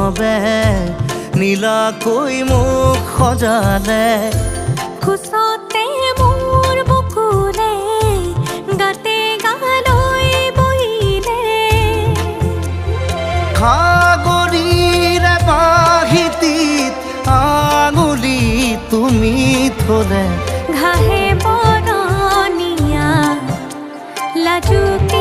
সবে নীলাকৈ মোক সজালে। খুচতে মোৰ বুকুৰে গাতে গালৈ বহিলে। খাগৰিৰে বাহিতিত আঙুলি তুমি থলে। ঘাঁহে বৰণীয়া লাজুকী।